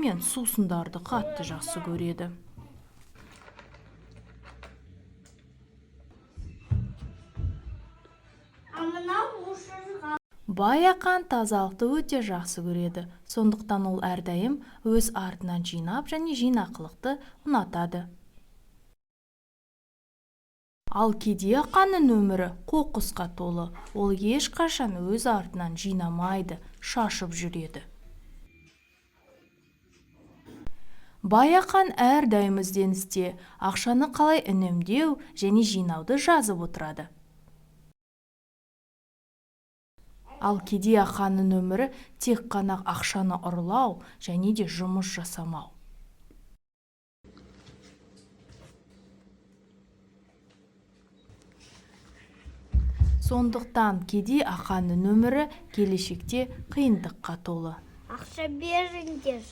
Мен сусындарды қатты жақсы көреді. А мынау ұшырған. Бай Ақан тазалықты өте жақсы көреді. Сондықтан ол әрдайым өз артынан жинап және жинақылықты ұнатады. Ал кедей Ақанның өмірі қоқысқа толы. Ол ешқашан өз артынан жинамайды, шашып жүреді. Бай Ақан әрдайым ізденісте, ақшаны қалай үнемдеу және жинауды жазып отырады. Ал кедей Ақанның өмірі тек қана ақшаны ұрлау және де жұмыс жасамау. Сондықтан кедей Ақанның өмірі келешекте қиындыққа толы. Ақша беріңдер.